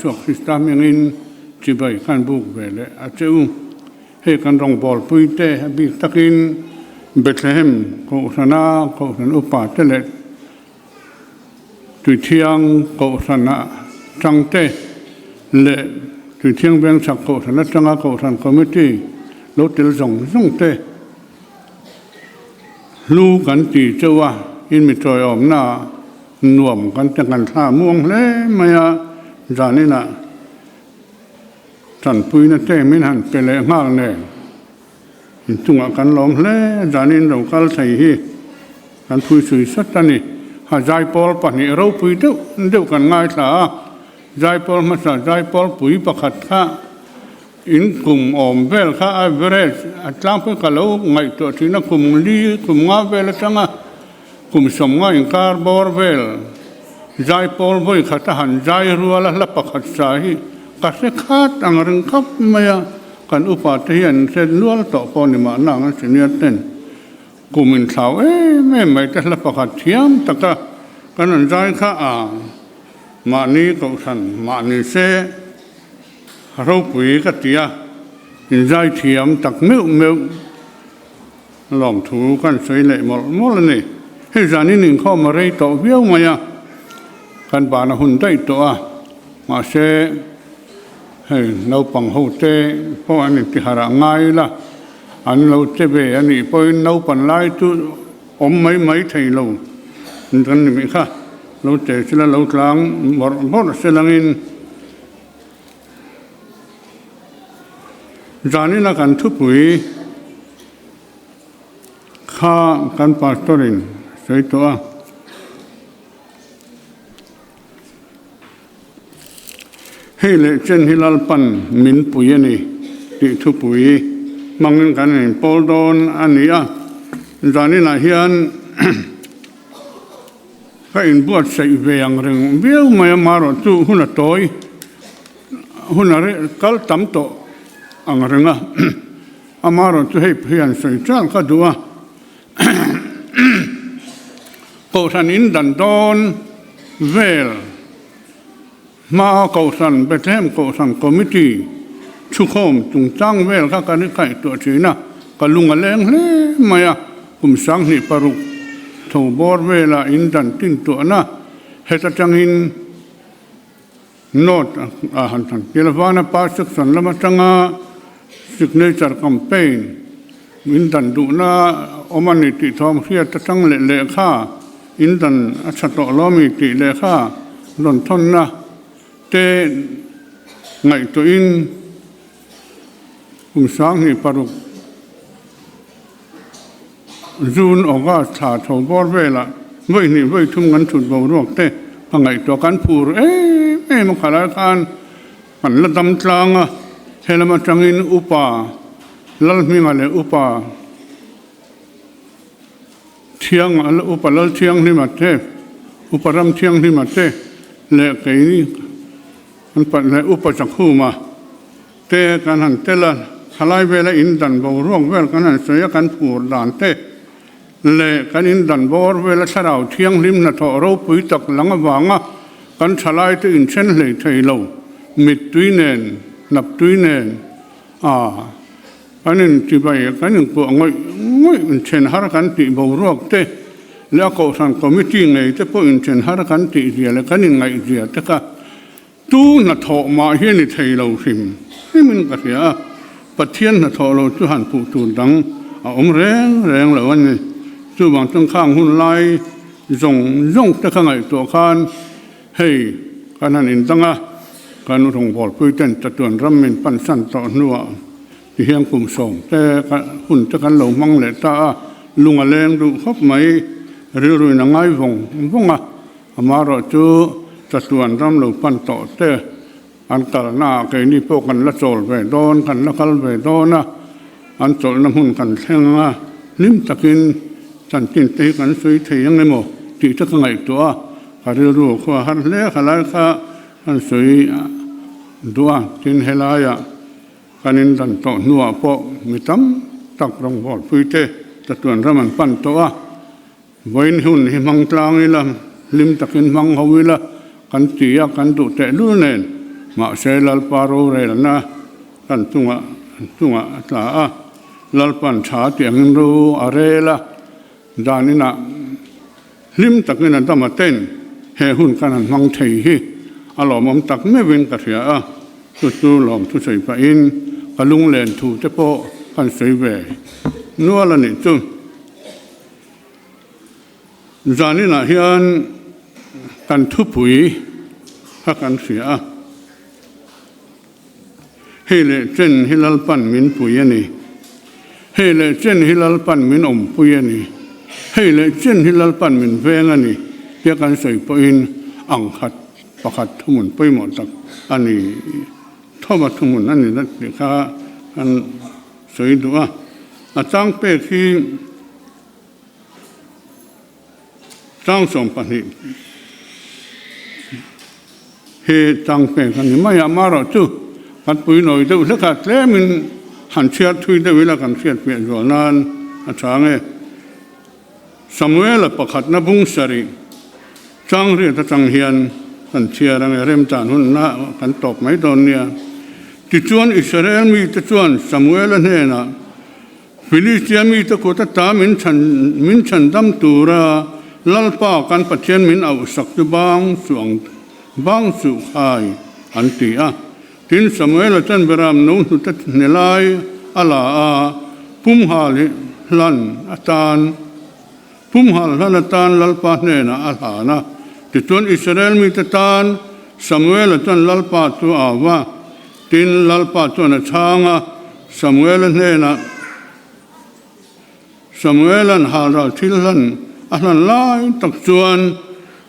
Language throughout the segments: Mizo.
Isua Krista hmingin chibai kan buk ve leh a che u. Hei kan rawngbawlpui te a bik takin Bethlehem Kohhrana Kohhran upa te leh Tuithiang Kohhrana tangte leh Tuithiang Vengchhak Kohhran atanga Kohhran Committee lo tel zawng zawng te hlu kan ti chauh a, in mi tawiawmna nuam kan ti kan thla muang hle mai a, zaninah tanpuina te min han pe leh nghal nen inchungah kan lawm hle, zanin lo kal thei hi kan phui sui sat a ni. Ha zaipawl pahnih ropui deuh deuh kan ngaithla a, zaipawl hmasa zaipawl pui pakhat kha In kum awm vel kha average a tlangpui ka lo ngaihtuah thin a, kum li kum nga vel atanga kum sawmnga inkar bawr vel zaipawl vawi khat a han zai rual a hla pakhat sa hi ka hre khat ang ring khawp mai a, kan upa te hian an hre nual tawh pawh ni mahna ang an senior ten kum inthlau em em mai te hla pakhat thiam taka kan han zai kha a mahni kohhran mahni se. Ropui ka ti a, inzai thiam tak meuh meuh lawmthu kan sawi leh mawlh mawlh a ni. Hei zanin inkhawm a rei tawh viau mai a, kan bana hun daih tawh a, mahse hei naupang ho te pawh an intiharh ah ngai ila, an lo che ve a nih pawhin naupan lai chu awm mai mai thei lo kan ni mai kha, lo che sela lo tlang bawrh bawrh selangin. Zanina kan thupui kha kan pastor in sawi tawh a. Hei leh chen hi Lalpan min pui a ni tih thupui hmangin kan inpawl dawn a ni a. Zaninah hian Ka inbuatsaih ve ang reng viau mai a, marawhchu hun a tawi, hun a reh kal tam tawh ang reng a, amarawhchu hei hian sawi chal ka duh a, Kohhran in dan dawn vel hmaa Kohhran Bethlehem Kohhran Committee thukhawm chungchang vel kha ka kaihtuah thin a, ka lung a leng hle mai a, kum 26 tho bawr vela in dan tintuahna heta tangin note a han than tir a, Vanapa section lam atanga signature campaign in dan duhna awm a ni tih thawm hriat atang leh lehkha in dan a tha tawh lo ami tih lehkha rawn thawnna te ngaihtuahin kum 26 June, August thla tho bawr velah vawi hnih vawi thum kan thut boruak te ka ngaihtuah kan phur em em a khalai khan kan la dam tlang a, helam atangin upa Lalhminga leh upa Thiang upa Lalthianghlima te upa Ramthianghlima te leh keini kan pahnih leh upa Zakhuma te kan han tel a, thalai vela in dan boruak vel kan han sawi a, kan phur dan te leh kan in dan bawr vela thlarau thianghlim hnathawh ropui tak lang avanga kan thalai te inthen hlei thei lo, mittui nen, hnaptui nen a kan intibai kan inkuah ngawih ngawih inthen har kan tih boruak te leh a kohhran committee ngei te pawh inthen har kan tih zia leh kan inngaihzia te kha Tu hnathawh mah hi a ni thei lo hrim hrimin ka hria a, Pathian hnathawh lo chu han puh tur dang a awm reng reng lo a ni. Chuvang chuan khang hun lai zawng zawng te ka ngaihtuah khan hei kan han indang a, kan rawngbawlpui ten chatuan ram min pansan tawh hnuah ti hian kum sawm te hun te kan lo hmang leh ta a, lung a leng duh khawp mai, rilruin a ngai vawng vawng a. Amaherawhchu chatuan ram lo pan tawh te an kalna ah keini pawh kan la chawl ve dawn, kan la kal ve dawn a, an chawlhna hmun kan thleng a, hlim takin chanchin te hi kan sawi thei ang emaw tih te ka ngaihtuah a, ka rilru khua har hle kha lai kha kan sawi duh a, tin helaiah kan indan tawh hnuah pawh mi tam tak rawngbawlpui te chatuan ram an pan tawh a. Vawiin hun hi hmang tlang ila, hlim takin hmang ho ila kan ti a, kan duh tehlul nen. Mahse Lalpa rorelna kan chungah chungah a tla a, Lalpan tha tih angin ro a rel a, dan inah hlim takin a dam a ten he hun kan han hmang thei hi a lawmawm tak meuhin ka hria a, chu chu lawm thusawi pahin ka lunglen thu te pawh kan sawi ve nual a nih chu. Zaninah hian kan thupui kha kan hria a, Hei leh chen hi Lalpan min pui a ni, hei leh chen hi Lalpan min awmpui a ni, hei leh chen hi Lalpan min veng a ni tia kan sawi pawhin ang khat pakhat thuhmun pawimawh tak a ni thawm a thuhmun a ni tih kha kan sawi duh a. A chang pek hi. Tlang 12 hi tlang pek a ni mai a, amaherawh chu kan pui nawi deuh hlek a, tlemin han chhiar thui deuh ila kan hriat piah zual nan a tha ang e. Samuela pakhatna bung sarih tlang riat atang hian kan chhiar ang e, remchan hunna kan tawp mai dawn nia. Tichuan Israel mite chuan Samuela hnenah, Filistia mite kut ata min chhan min chhan dam tura Lalpa kan Pathian min auh sak chu bang suh ang bang suh khai an ti a. Tin, Samuela chuan Beram no hnute hne lai a la a, pumhal hi hlan atan pumhal hlan atan Lalpa hnenah a hlan a. Tichuan Israel mite tan Samuela chuan Lalpa chu a au va. Tin, Lalpa chuan a chhang a, Samuela hnenah, Samuela'n halral thil hlan a hlan lai tak chuan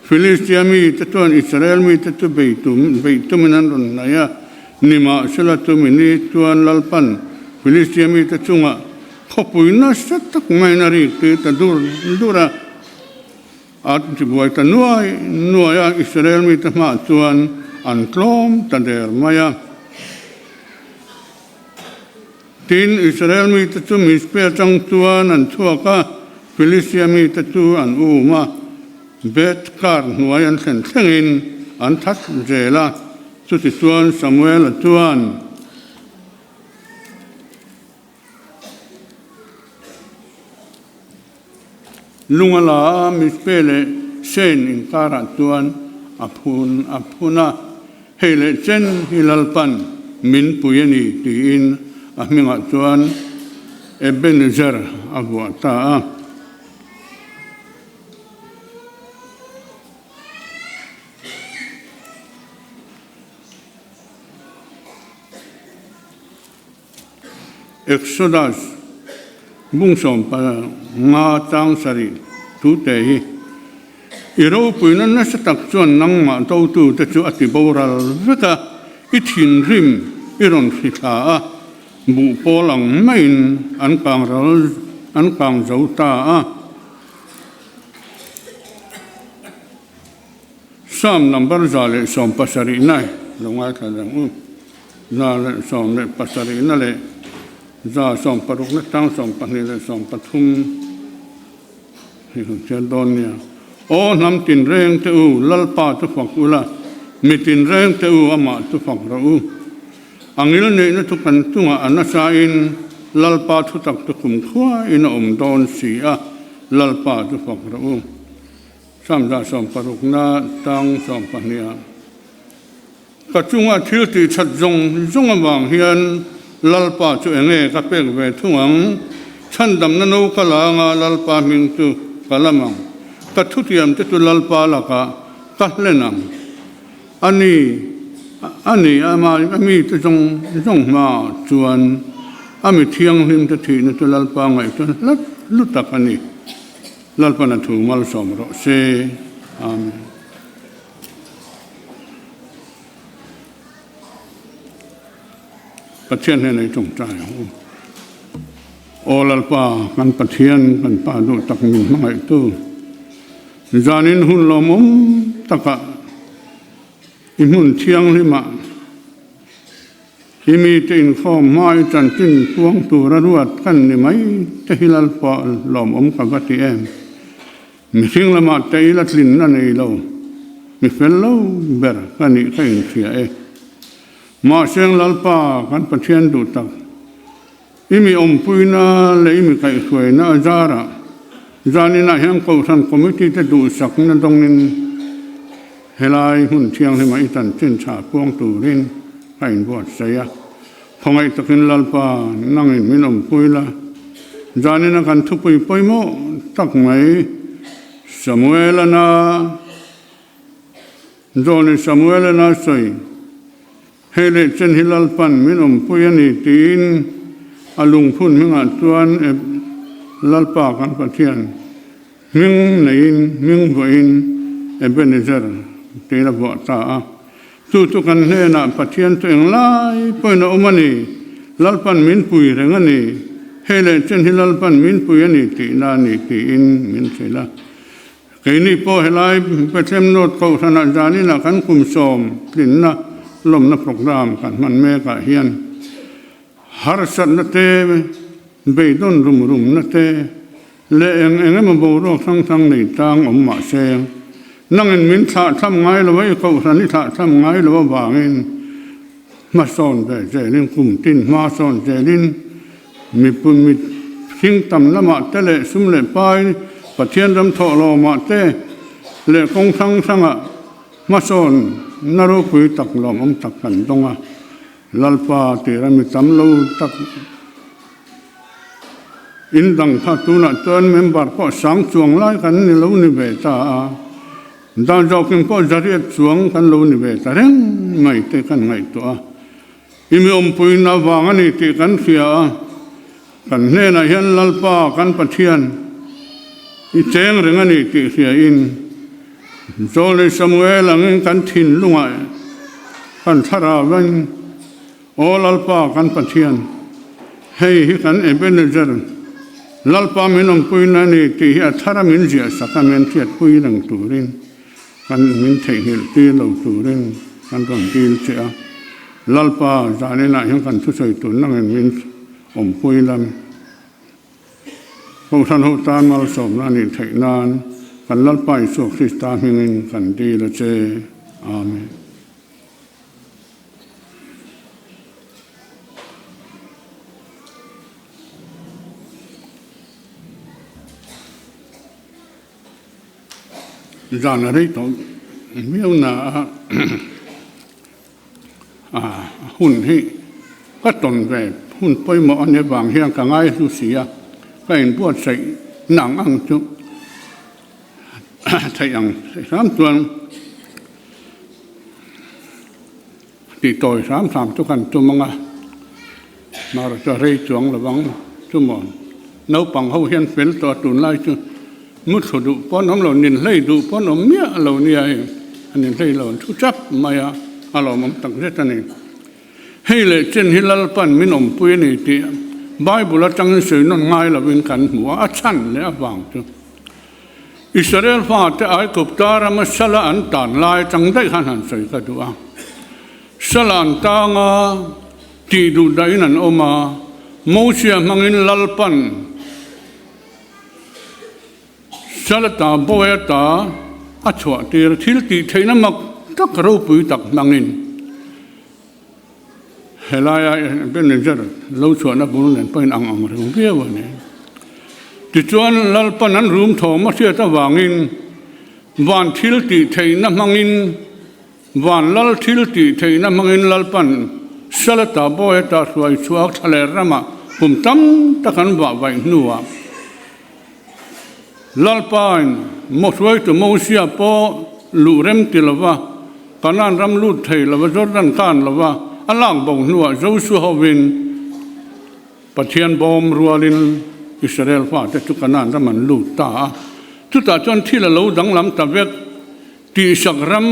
Filistia mite chuan Israel mite chu bei tum beih tumin an rawn hnaih a, nimahsela chumi ni chuan Lalpa'n Filistia mite chungah khawpui nasa tak maiin a rik tir ta dur dur a. A tibuai ta nuai nuai a, Israel mite hmaah chuan an tlawm ta der mai a. Tin, Israel mite chu Mizpe atang chuan an chhuak a, Filistia mite chu an um a, Beth Kar hnuai an thlen thlengin an that zel a. Chutichuan Samuela chuan. Lunga la a Mizpe leh Sen inkarah chuan a phun a phun a, Hei leh chen hi Lalpan min pui a ni tiin a hmingah chuan Ebenezer a vuah ta a. Exodus bung 15 chang sarih thute hi i ropuina nasa tak chuan nangmah dotute chu a ti boral vek a, i thinrim i rawn hrithla a, buh pawl ang maiin an kang ral an kang zo ta a. Psalm number 170 na lo ngaithla dang u. 170 na leh 160 na tang 22 leh 13 hi kan hriat dawn nia. Aw hnam tinreng te u, Lalpa chu fak ula, mi tinreng te u, amah chu fak rawh u. A ngil neihna chu kan chungah a nasain Lalpa thutak chu kumkhuain a awm dawn si a, Lalpa chu fak rawh u. Psalm 16 na tang 12 ah, Ka chunga thil tih that zawng zawng avang hian Lalpa chu enge ka pek ve thung ang? Chhandamna no ka la anga Lalpa hming chu ka lam ang. Ka thutiam te chu Lalpa lakah ka hlen ang. A ni, a ni, ama a mite zawng zawng hmaah chuan a mi thianghlim te thihna chu Lalpa ngaihtuah hlat lutak a ni. Lalpan a thu malsawm rawh se. Amen. Pathian hnena i tawngtai ang u. Aw Lalpa, kan Pathian, kan Pa duh tak min hmangaihtu, zanin hun lawmawm takah i hmun thianghlimah I mite inkhawm hmai chanchin puang tura ruat kan ni mai te hi Lalpa lawmawm ka va ti em. Mihring lamah te ila tlinna nei lo, mi fel lo ber ka nih ka inhria e. Mahseng Lalpa kan Pathian duh tak, i mi awmpuina leh i mi kaihhruaina a zarah zaninah hian Kohhran Committee te duhsakna dawngin helai hmun thianghlima i chanchin tha puang turin ka inbuatsaih a. Khawngaih takin Lalpa nangin min awmpui la, zanina kan thupui pawimawh tak mai Samuel-a na, Zawlni Samuel-a na sawi, Hei leh chen hi Lalpan min awmpui a ni tiin a lungphun hmingah chuan Lalpa kan Pathian hming neiin hming vuahin Ebenezer tiin a vuah ta a. Chu chu kan hnenah Pathian chu englai pawhin a awm a ni, Lalpan min pui reng a ni, hei leh chen hi Lalpan min pui a ni tihna a ni tiin min hrilh a. Keini pawh helai Bethlehem North Kohhranah zaninah kan kum 90na lawmna programme kan hman mekah hian harsatna te, beidawn rum rumna te leh eng eng emaw boruak hrang hrang nei tlang awm mah se, nangin min thlahthlam ngai lo a, i Kohhran i thlahthlam ngai lo avangin hmasawn ve zelin kum tin hmasawn zelin Mipui mit hring tam lamah te leh sum leh pai Pathian ram thawh lawmah te leh kawng hrang hrangah hmasawn na ropui tak lawmawm tak kan dawng a, Lalpa tira mi tam lo tak in dang kha tunah chuan member pawh sang chuang lai kan ni lo ni ve ta a, dan zawkin pawh zariat chuang kan lo ni ve ta reng mai te kan ngaihtuah a. I mi awmpuina vang a ni tih kan hria a, kan hnenah hian Lalpa kan Pathian i cheng reng a ni tih hriain Zawlei Samuel angin kan thinlungah kan thlarauin, Aw Lalpa kan Pathian, hei hi kan Ebenezer, Lalpa min awmpuina a ni tih hi a thara min ziahsak a, min hriatpui reng turin Kan min theihnghilh tir lo turin kan rawn dil che a, Lalpa zaninah hian kan thusawi tur nangin min awmpui lam. Kohhran ho tan malsawmna a nih theih nan kan Lalpa Isua Krista hmingin kan dil a che. Amen. Zan a rei tawh miau na a, hun hi ka tawn ve hun pawimawh a nih avang hian ka ngai hlu si a, ka inbuatsaih nang ang chu theih ang hram chuan tih tawi hram hram chu kan tum ang a, mahrawh chu a rei chuang lo vang chu maw. Naupang ho hian fel tawh a tunlai chu muthlu duh pawh an awm lo, ninhlei duh pawh an awm miah lo nia hei, a ninhlei lo an thu chap mai a, a lawmawm tak zet a ni. Hei leh chen hi Lalpan min awmpui a ni tih Bible atangin sawi nawn ngai lovin kan hmu a, a chhan leh avang chu. Israel fate Aigupta rama sala an tan lai atang daih khan han sawi ka duh a. Sala an tang a, tih duh dahin an awm a, Mosia hmangin Lalpan sala ta bawi ata a chhuah tir a, thil tih theihna mak tak ropui tak hmangin Helaia Ebenezer lo chhuahna bul nen pawhin ang ang reng viau a ni. Tichuan, Lalpan an rum thawm a hriat avangin van thil tih theihna hmangin, van lal thil tih theihna hmangin Lalpan Salata Bawiata hruai chhuak thlaler ramah kum tam tak an vah vaih hnuah Lalpain hruaitu Mosia pawh luh rem ti lova, Kanaan ram lut thei lova Jordan kan lova a lak bo hnuah Josua hovin Pathian bawm rualin Israel fate chu Kanaan ram an lut ta a. Chutah chuan thil a lo danglam ta vek. Tihsak ram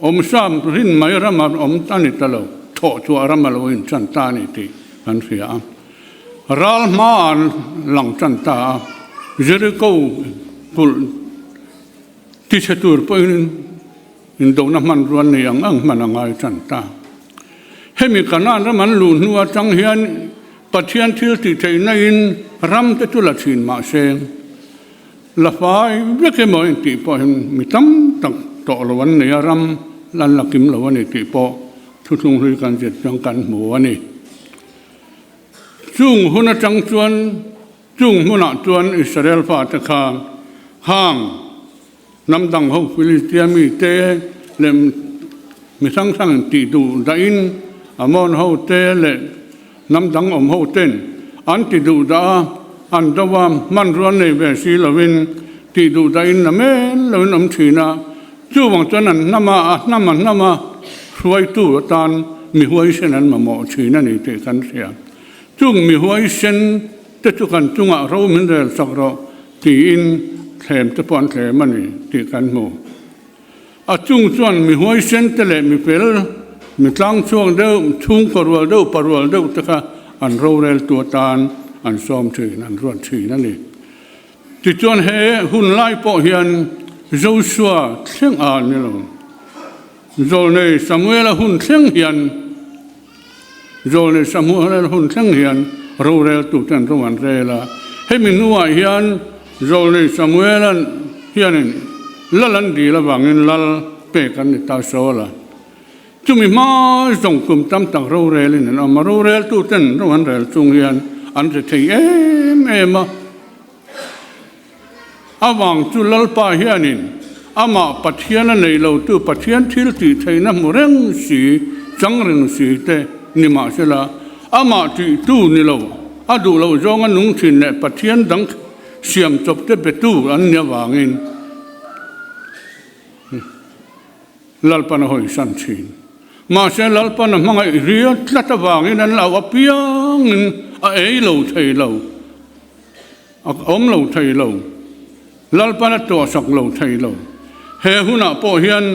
awmsam rin mai rama awm a ni ta lo, thawhchhuah ram a lo inchan ta a ni tih kan hria a. Ral hmaah an lang tan ta a, Jeriko kulh tichhe tur pawhin indona hmanrua nei ang ang hman a ngai tan ta. Hemi Kanaan ram an luh hnu atang hian Pathian thil tih theihna in ram te chu la thin mah se, la fai vek emaw intih pawh hian mi tam tak tawh lo an nei a, ram an la kim lo a ni tih pawh. Thuthlung hlui kan zir chuan kan hmu a ni. Chung hun atang chuan chung hmunah chuan Israel fate kha khang hnam dang ho Philistia mite leh mi hrang hrang in tih duh dahin Amon ho te leh hnam dang awm ho ten an ti duh dah a, an do a, hmanrua nei ve si lovin tih duh dahin na mel loin awm thin a, chuvang chuan an hnam a, a hnam a hnam a hruaitu atan mi huaisen an mamawh thin a ni tih kan hria. Chung mi huaisen te chu kan chungah ro min rel sak rawh tiin thlem te pawh an thlem a ni tih kan hmu. A chung chuan mi huaisen te leh mi fel, mi tlang chhuak deuh, chhungkaw rual deuh, pa rual deuh te kha an rorel tu atan an sawm thin, an ruat thin a ni. Tichuan he hun lai pawh hian Joshua thleng a ni lo. Zawlnei Samuela hun thleng hian Zawlnei Samuela hun thleng hian rorel tu ten ro an rel a. Hemi hnuah hian Zawlnei Samuela hianin lal an dil avangin lal pek an ni ta sawl a. Chumi hma zawng kum tam tak rorelin an awm a, roreltu ten ro an rel chung hian an ri thei em em a. Avang chu Lalpa hianin amah Pathian a nei lotu Pathian thil tih theihna hmu reng si, chang reng si te ni mahsela, amah tihtu ni lo, a duh loh zawnga nung thin leh Pathian dang siam chawp te betu an ni avangin Lalpan a hawisan thin. Mahse Lalpan a hmangaih riat tlat avangin an lo apiangin a ei lo thei lo. A awm lo thei lo. Lalpan a tuahsak lo thei lo. He hunah pawh hian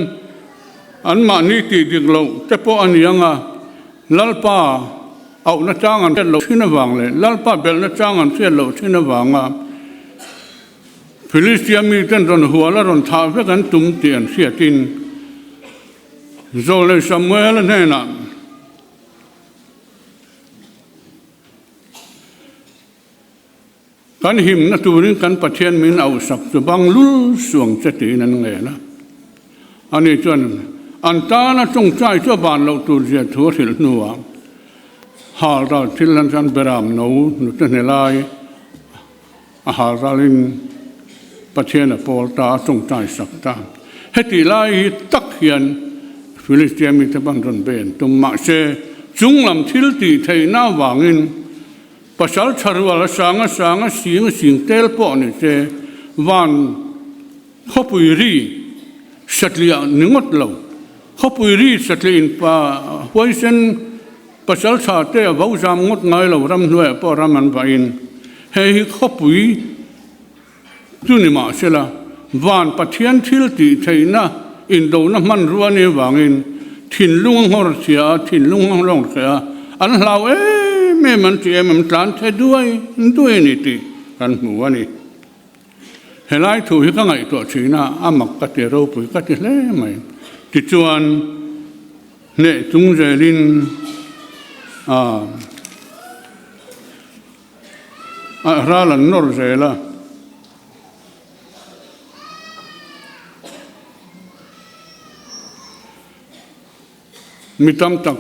anmahni tih dik loh te pawh a ni ang a, Lalpa auhna chang an hriat loh thin avang leh Lalpa belhna chang an hriat loh thin avanga Philistia miten rawn hual a rawn thah vek an tum tih an hriatin Zawlnei Samuela hnenah Kan himna turin kan Pathian min auhsak chu bang lul suang che tiin an ngen a. Ani chuan an tana tawngtai chu a ban loh tur zia thu a hrilh hnuah hal ral thil an chuan beram no nute hne lai a hal ralin Pathian a pawl ta a tawngtai sak ta. Heti lai hi tak hian Philistia mite ban rawn be an tum mahse chunglam thil tih theihna avangin Pasal tha rual a sang a sang a sing a sing tel pawh ni se van khawpui ri satliah ni ngawt lo. Khawpui ri satliah in pa huaisen pasal tha te a vo zam ngawt ngai lo ramhnuaiah pawh ram an vah in hei hi khawpui Chu ni mahsela, van Pathian thil tih theihna indona hmanrua ni avangin thinlung a nghawr chhia a, thinlung a lawng hreh a, an hlau em em an ti em em tlan the duai duai a ni tih kan hmu a ni. Helai thu hi ka ngaihtuah thin a, a mak ka ti ropui ka ti hle mai. Tichuan, hneh chung zelin a. A ral an nawr zel a. Mi tam tak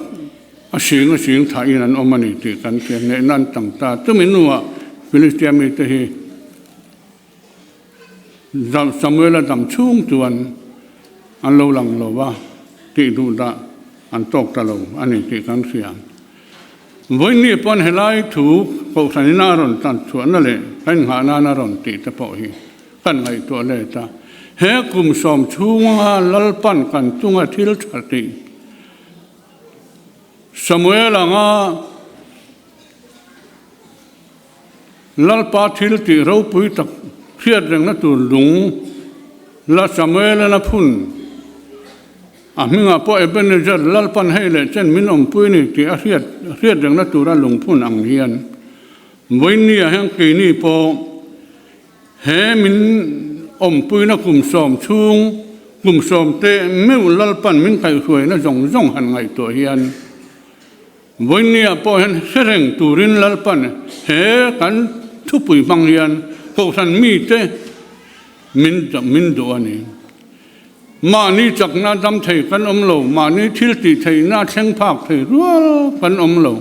a sing a sing thahin an awm a ni tih kan hria. Hnehna an tang ta. Chumi hnuah Philistia mite hi Samuela dam chhung chuan an lo lang lo va, tih duh dah an tawk ta lo a ni tih kan hria. Vawiin pawn helai thu Kohhran ina a rawn tan chhuahna leh kan innghah nana rawn tih te pawh hi kan ngaihtuah let a. He kum sawm chhunga Lalpan kan chunga thil tha tih Samuel anga Lalpa thil tih ropui tak hriat rengna tur lung la Samuelan a phun. A hmingah pawh Ebenezer, Lalpan hei leh chen min awmpui ni tih a hriat hriat rengna tura lungphun ang hian vawiinniah hian keini pawh he min awmpuina kum sawm chhung kum sawm teh meuh Lalpan min kaihhruaina zawng zawng han ngaihtuah hian vawiinniah pawh hian hre reng turin Lalpan he kan thupui hmang hian Kohhran mite min min duh a ni. Mahni chakna dam thei kan awm lo, mahni thil tih theihna thleng phak thei rual kan awm lo.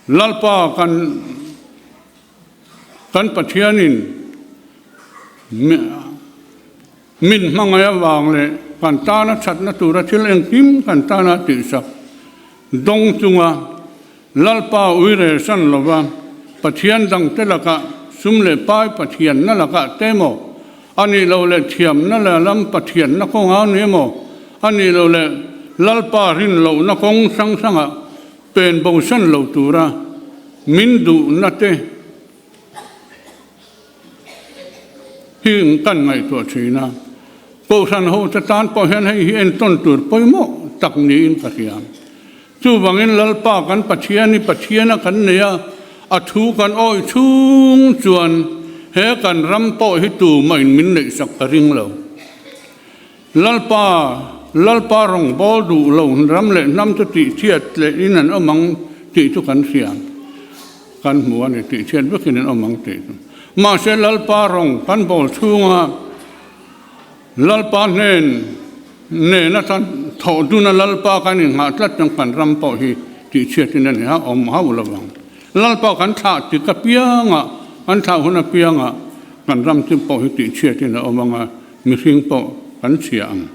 Lalpa kan kan Pathianin min hmangaih avang leh kan tana thatna tura thil engkim kan tana tihsak dawng chunga Lalpa uire san lova Pathian dangte lakah sum leh pai Pathianna lakah te emaw, a nih loh leh thiamna leh lam Pathianna kawngah ni emaw, a nih loh leh Lalpa rin lohna kawng hrang hrangah pen bo san lo tura min duhna te hi kan ngaihtuah thin a. Kohhran hote tan pawh hian hei hi entawn tur pawimawh tak niin ka hria. Chuvangin Lalpa kan Pathian hi Pathiana kan nei a, a thu kan awih chhung chuan he kan ram pawh hi tumahin min neihsak ka ring lo. Lalpa, Lalpa rawngbâwl duh lo ram leh hnam chu tihchhiat leh in an awm ang tih chu kan hria, kan hmu a ni, tihchhiat vekin an awm ang tih chu. Mahse Lalpa rawng kan bawl chhunga Lalpa hnen nena tan thawh duna Lalpa kan inghah tlat chuan kan ram pawh hi tihchhiatin a ni a, awm hauh lo vang. Lalpa kan thlah tik apiangah, kan thlah hun apiangah kan ram chu pawh hi tihchhiatin a awm ang a, mihring pawh kan chhia ang.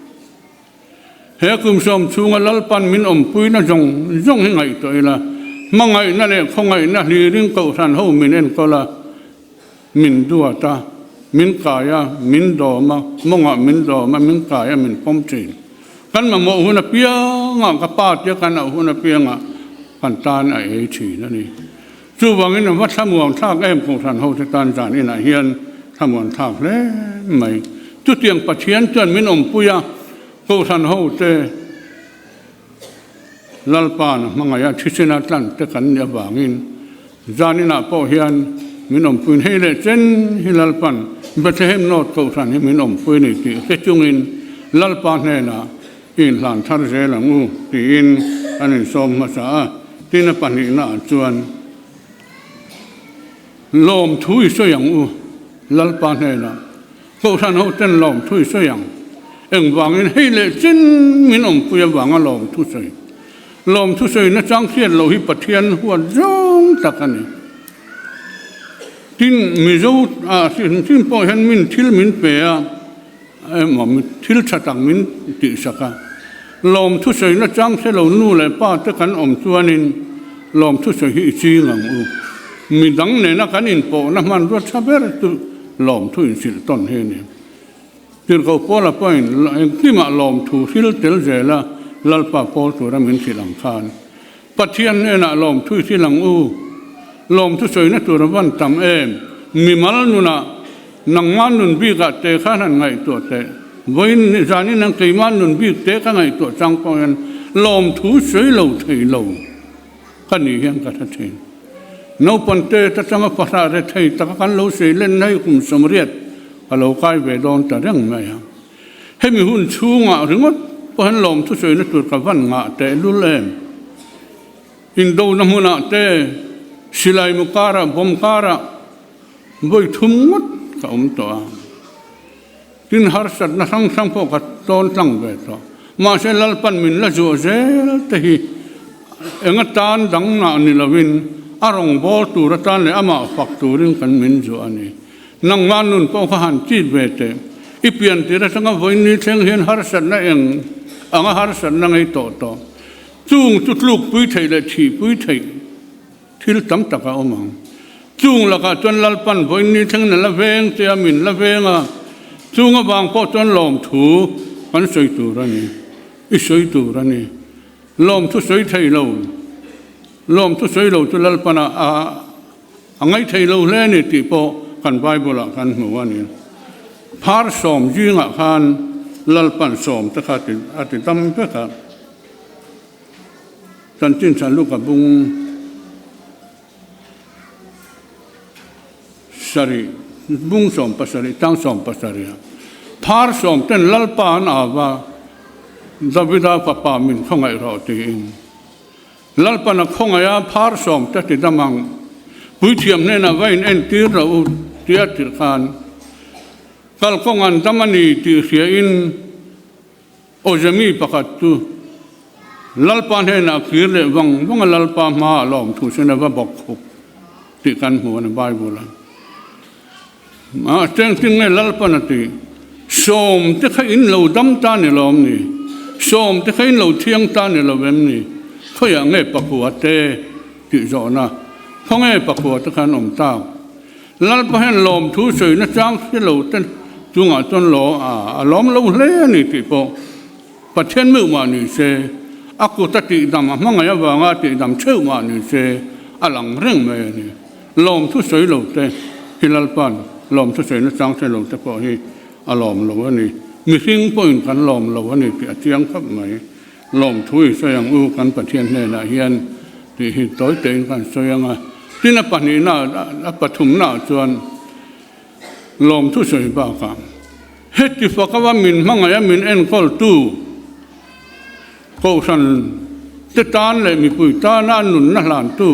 He kum sawm chhunga Lalpan min awmpuina zawng zawng hi ngaihtuah ila, hmangaihna leh khawngaihna hlirin kohhran ho min enkawl a, Min duat a, min kai a, min dawm a, mawngah min dawm a, min kai a, min pawm thin. Kan mamawh hun apiangah, ka pa tia kan auh hun apiangah kan tan a ei thin a ni. Chuvangin a va thlamuan thlak em Kohhran hote tan zan inah hian thlamuan thlak hle mai. Chutiang Pathian chuan min awmpui a, Kohhran hote Lalpa'n a hmangaih a, thisena tlan te kan nih avangin zaninah pawh hian min awmpuiin hei leh chen hi Lalpa'n Bethlehem North Kohhran hi min awmpui a ni tih hre chungin Lalpa hnenah i inhlan thar zel ang u tiin an insawm hmasa a, tin a pahnihnaah chuan lawmthu i sawi ang u Lalpa hnenah. Kohhran ho ten lawmthu i sawi ang. Engvangin hei leh chin min awmpui avanga lawmthu sawi. Lawmthu sawi nachang hriat loh hi Pathian huat zawng tak a ni. Tin, Mizo ah hrim hrim pawh hian min thil min pe a, emaw thil tha tak min tihsak a. Lawmthu sawi nachang hre lo nu leh pa te kan awm chuanin lawmthu sawi hi i ching ang u. Midang nena kan inpawhna hmanrua tha ber chu Lawmthu inhrilh tawn hi a ni. Tirhkoh Paula pawhin engkimah lawmthu hril tel zela Lalpa pawl tura min hrilh ang khan, Pathian hnenah lawmthu i hrilh ang u. Lawmthu sawina tur a van tam em? Mimal nunah nangmah nun bikah te khan han ngaihtuah teh. Vawiin zanin ang keimah nun bik te ka ngaihtuah chang pawh hian lawmthu sawi lo thei lo. Ka ni hian ka hre thin. Naupang te atanga fahrah re thei taka kan lo sei len na hi kum 80 a lo kai ve dawn ta reng mai a. Hemi hun chhungah ringawt pawh hian lawmthu sawina tur ka van ngah teh lul em. Indona hmunah te, silai mu karah, bomb karah vawi thum ngawt ka awm tawh a. Tin harsatna hrang hrang pawh ka tawn tlang ve tawh. Mahse Lalpan min la zuah zel te hi eng atan dang nah ni lovin a rawngbâwl tur atan leh amah fak turin kan min zuah a ni. Nangmah nun pawh kha han chit ve teh. I pian tir atanga vawiin thleng hian harsatna eng anga harsatna ngei tawh tawh. Chung chu tlukpui theih leh thihpui theih. Thil tam tak a awm ang. Chung lakah chuan Lalpan vawiin ni thlengin a la veng che a, min la veng a. Chung avang pawh chuan lawmthu kan sawi tur a ni. I sawi tur a ni. Lawmthu sawi thei lo, lawmthu sawi lo chu Lalpan a a ngaih thei lo hle a ni tih pawh kan Bible-ah kan hmu a ni. Phar sawm zingah khan Lalpan sawm te kha a ti dam vek a. Chanchin tha Luka bung sarih, bung 70, chang 70 ah phar sawm ten Lalpa an au va, Davida fapa min khawngaih rawh tiin. Lalpan a khawngaih a, phar sawm te ti dam ang. Puithiam hnenah va in entir rawh u tia tirh khan. Kalkawng an dam a ni tih hriain Awzemi pakhat chu Lalpa hnenah kir leh vang vang a Lalpa hmaah lawm thu sen a va bawk khuk tih kan hmu a ni Bible a. A chengtin nge Lalpan a ti, Sawm te kha in lo dam ta ni lawm ni? Sawm te kha in lo thiang ta ni lo em ni? Khawiah nge pakhua te tih zawhna? Khawnge pakhua te kha an awm tak? Lalpa hian lawmthu sawina chang hre lo te chungah chuan law a lawm lo hle a ni tih pawh Pathian meuh mah ni se, a kut a tihdam a hmangaih avanga a tihdam theuh mah ni se a lang reng mai a ni. Lawmthu sawi lo te hi Lalpa'n lawmthu sawina chang hre lo te pawh hi a lawm lo a ni. Mihring pawhin kan lawm lo a ni tih a chiang khawp mai. Lawmthu i sawi ang u kan Pathian hnenah hian tih hi tawi tein kan sawi ang a. Tin a pahnihna a pathumnaah chuan lawmthu sawi bakah heti fakawa min hmangaih a min enkawltu Kohhran te tan leh mipui tana a nunna hlantu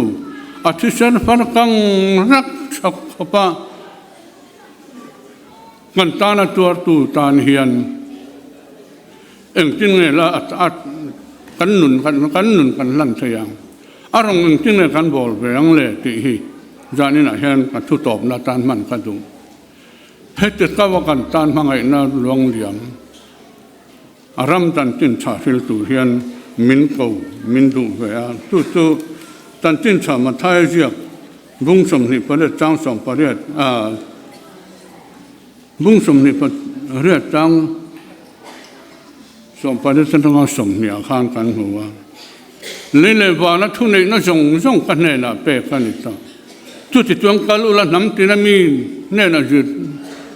a thisen far kang rak chhak khawpa kan tana tuartu tan hian Engtin nge la a kan nun kan nun kan hlan thei ang, a rawng engtin nge kan bawl ve ang le tih hi zaninah hian ka thu tawpna tan hman ka duh. Heti kau a kan tan hmangaihna luang liam a ram chanchin tha hril tur hian min ko min duh ve a, chu chu chanchin tha Mathaia ziak bung 28 chang 18 a Bung 28 tang 18 atanga 20 ah khan kan hmu a. Lei leh vana thuneihna zawng zawng ka hnenah pek a ni ta. Chuti chuan kal ula hnam tina mi hnenah zir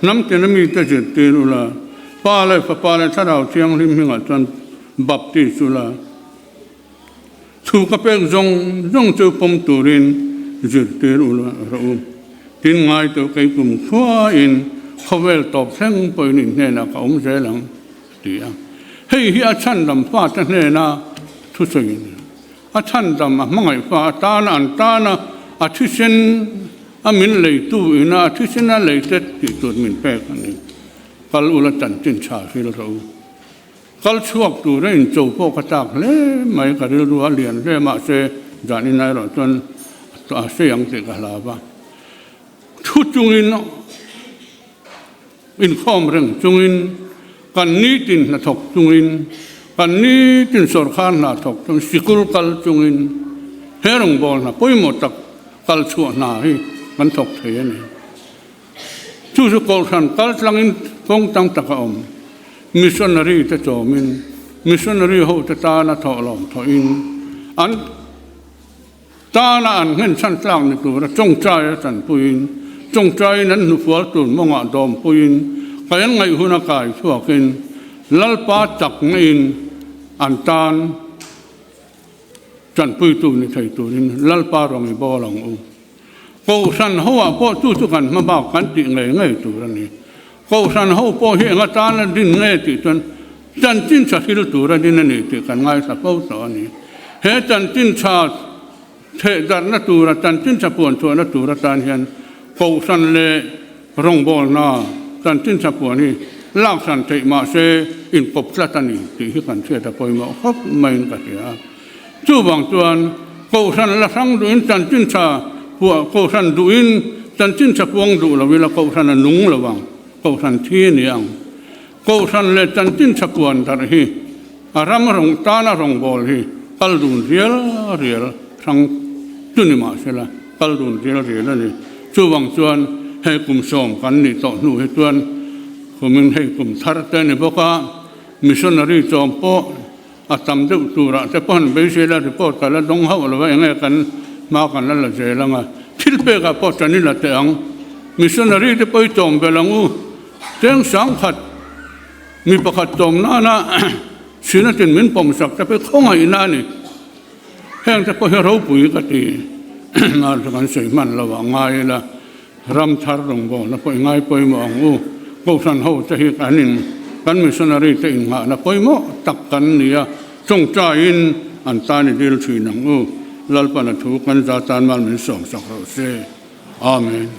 hnam tina mite zirtir ula, Pa leh Fapa leh Thlarau Thianghlim hmingah chuan baptis ula. Thu ka pek zawng zawng chu pawm turin zirtir u rawh u. Tin ngai tawh kei kum khuain khawvel tawp thleng pawhin in hnenah ka awm zel ang, a ti a. Hei hi a chhandam fate hnena thusawi a ni. A chhandam a hmangaih fa atana an tana a thisen a min leitu ina a thisen a leite tih tur min pek a ni. Kal ula chanchin tha hril rawh u. Kal chhuak tur a incho pawh ka chak hle mai, ka rilru a lian hle mahse zan inah erawh chuan a sei ang tih ka hlau va. Thu chungin inkhawm reng chungin kan nitin hnathawk chungin kan nitin sawrkhar hna thawk chung sikul kal chungin he rawngbâwl hna pawimawh tak kal chhuah hna hi kan thawk thei a ni. Chu chu Kohhran kal tlangin kawng tam tak a awm. Missionary te chawmin, missionary ho te tana thawhlawm thawhin, an tana an nghenchhan tlak ni tura tawngtai a tanpuiin, tawngtaiin an hnufual tur mawngah dawmpuiin, kai an ngaih huna kai chhuakin, Lalpa chak ngeiin an tan tanpuitu ni thei turin Lalpa rawng i bawl ang u. Kohhran hoah pawh chu chu kan hma bak kan tih ngei ngei tur a ni. Kohhran ho pawh hi eng atana din nge tih chuan chanchin tha thil tur a din a ni tih kan ngaithla fo tawh a ni. He chanchin tha thehdarhna tura chanchin tha puan chhuahna tur atan hian kohhran leh rawngbawlna chanchin tha puan hi laksan theih mahse inkawp tlat a ni tih hi kan hriat a pawimawh khawp maiin ka hria. Chuvang chuan Kohhran la hrang duhin chanchin tha puah Kohhran duhin chanchin tha puang duh lo ila Kohhran a nung lo ang, Kohhran thi a ni ang. Kohhran leh chanchin tha puan darh hi a ram rawng tana rawngbâwl hi kal dun rial rial hrang chu ni mah sela kal dun rial rial a ni. Chuvang chuan hei kum sawm kan nih tawh hnu hi chuan kumin hei kum thar te a ni bawk a, missionary chawm pawh A tam deuh turah te pawh han beisei la, report ka la dawng hauh lo a, enge kan hma kan la la zel ang a, thil pekah pawh tan i la teh ang. Missionary te pawh i tawm belh ang u, cheng sangkhat mi pakhat tawm nana Sinatin min pawmsak te pawh hi khawngaihna a ni. Heng te pawh hi ropui ka ti, ngar chu kan sawi hman lo ah ngai ila, ram thar rawngbawlna pawh i ngai pawimawh ang u. Kohhran ho te hi kan in kan missionary te innghahna pawimawh tak kan ni a, tawngtaiin an tan i dil thin ang u. Lalpana thu kan za tan mal min sawmsak rawh se. Amen.